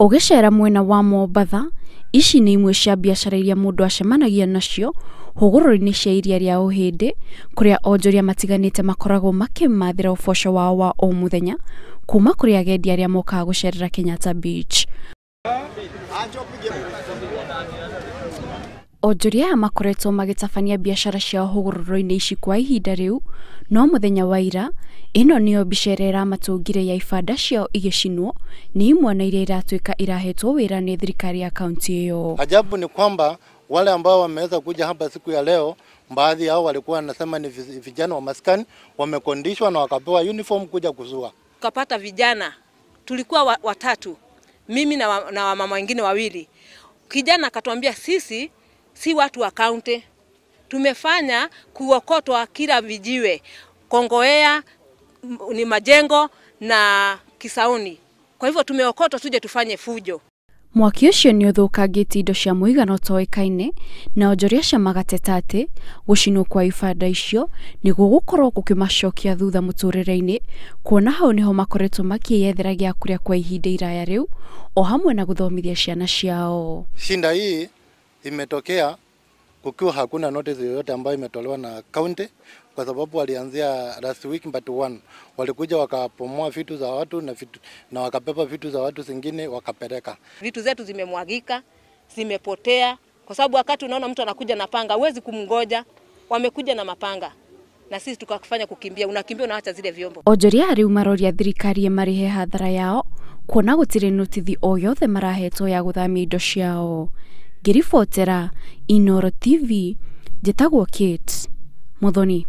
Ũgĩcera mwena wa Mombatha, ici nĩ imwe cia biacara iria mũndũ acemanagia nacio hũgũrũrũ-inĩ cia iria rĩa Ũhĩndĩ, kũrĩa onjoria matiganĩte makoragwo makĩmathĩra ũboco wao wa o mũthenya kuma kũrĩ agendi arĩa mokaga gũcerera Kenyatta Beach. Onjoria aya makoretwo magĩtabania biacara ciao hũgũrũrũ-inĩ ici kwa ihinda rĩu, no mũthenya wa ira, ĩno nĩyo mbica ĩrĩa ĩramatũngire ya ibanda ciao igĩcinwo nĩ imwana iria iratuĩka irahetwo wĩra nĩ thirikari ya kaunti ĩyo. Ajabu ni kwamba wale ambao wameweza kuja hapa siku ya leo, baadhi yao walikuwa wanasema ni vijana wa maskani, wamekondishwa na wakapewa uniform kuja kuzua. Tukapata vijana, tulikuwa watatu, mimi na wamama wengine wawili. Kijana akatuambia sisi si watu wa kaunti, tumefanya kuokotwa kila vijiwe, Kongowea ni majengo na Kisauni. Kwa hivyo tumeokotwa tuje tufanye fujo. Mwaki ũcio nĩ ũthũkangĩtie indo cia mũigana ũtoĩkaine na onjoria acio magateta atĩ gũcinwo kwa ibanda icio nĩ gũgũkorwo gũkĩmacokia thutha mũtũrĩre-inĩ, kuona hau nĩho makoretwo makĩyethera gĩa kũrĩa kwa ihinda iraya rĩu o hamwe na gũthomithia ciana ciao. Shinda hii imetokea kukiwa hakuna notice yoyote ambayo imetolewa na county, kwa sababu walianzia last week but one walikuja wakapomoa vitu za watu na wakapepa vitu za watu zingine wakapeleka. Vitu zetu zimemwagika, zimepotea, kwa sababu wakati unaona mtu anakuja na panga huwezi kumngoja, wamekuja na mapanga na sisi tukafanya kukimbia, unakimbia unaacha zile vyombo. Onjoria rĩu maroria thirikari ĩmarĩhe hathara yao kuona gũtirĩ notithi o yothe marahetwo ya gũthamia indo ciao. Ngĩribotera Inooro TV, njĩtagwo Kate Muthoni.